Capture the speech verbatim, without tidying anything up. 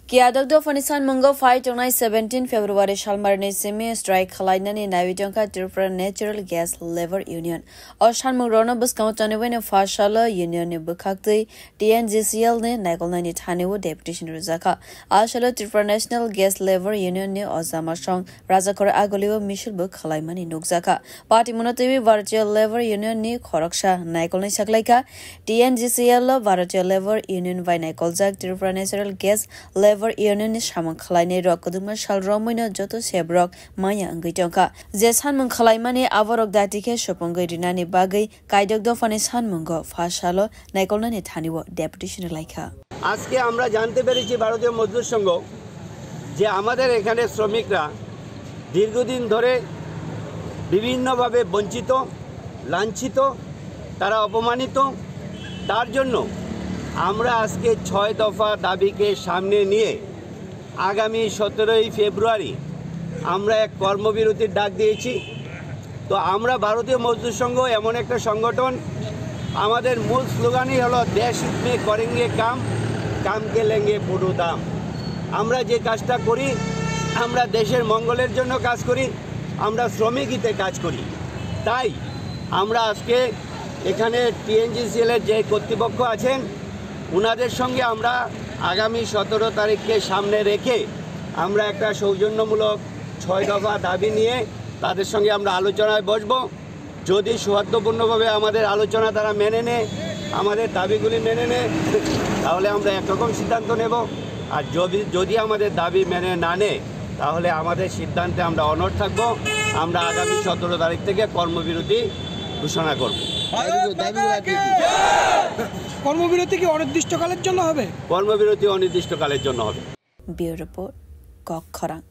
Kiyadok dophani sanmungo phai tongnai seventeen February salmarni simi strike khwlainani naiwi tongkha Tripura Natural Gas Labour Union. O sanmungrokno bwskango tonwibaino pha salo unionni bwkhaktwi T N G C L ni naikolnani thani-o deputation rwjakha. A salo Tripura National Gas Labour Union ni Oja Masong Rajakhor agulio misil bo khwlaimani nukjakha. Party muno twiwi Bharatiya Labour Union ni khoroksa naikolnai saklaikha. T N G C L o Bharatiya Labour Union bai naikoljak Tripura Natural Gas Labour Union ni samung khwlainai rok kwdwkma sal romwino joto sebrok maya wngwi tongkha. Je sanmung khwlaimani aborok dati khe supungwi rinani bagwi kaidok dophani sanmungo pha salo naikolnani thani-o deputation rwlaikha. আজকে আমরা জানতে পেরেছি ভারতীয় মজদুর সংঘ যে আমাদের এখানে শ্রমিকরা দীর্ঘদিন ধরে বিভিন্নভাবে বঞ্চিত, লাঞ্ছিত, তারা অপমানিত। তার জন্য আমরা আজকে ছয় দফা দাবিকে সামনে নিয়ে আগামী সতেরোই ফেব্রুয়ারি আমরা এক কর্মবিরতির ডাক দিয়েছি। তো আমরা ভারতীয় মজদুর সংঘ এমন একটা সংগঠন, আমাদের মূল স্লোগানই হলো দেশ হিত মে করেঙ্গে কাম, কাম কে লেঙ্গে পুরো দাম। আমরা যে কাজটা করি, আমরা দেশের মঙ্গলের জন্য কাজ করি, আমরা শ্রমিক হিতে কাজ করি। তাই আমরা আজকে এখানে টিএনজিসিএল এর যে কর্তৃপক্ষ আছেন, ওনাদের সঙ্গে আমরা আগামী সতেরো তারিখকে সামনে রেখে আমরা একটা সৌজন্যমূলক ছয় দফা দাবি নিয়ে তাদের সঙ্গে আমরা আলোচনায় বসবো। যদি সৌহার্দ্যপূর্ণভাবে আমাদের আলোচনা তারা মেনে নেয়, আমাদের দাবিগুলি মেনে নেয়, তাহলে আমরা একরকম সিদ্ধান্ত নেব। আর যদি যদি আমাদের দাবি মেনে না নেয়, তাহলে আমাদের সিদ্ধান্তে আমরা অনড় থাকবো। আমরা আগামী সতেরো তারিখ থেকে কর্মবিরতি ঘোষণা করব। কর্মবিরতি কি অনির্দিষ্টকালের জন্য হবে? কর্মবিরতি অনির্দিষ্টকালের জন্য হবে। Bureau Report, Kok Khorang.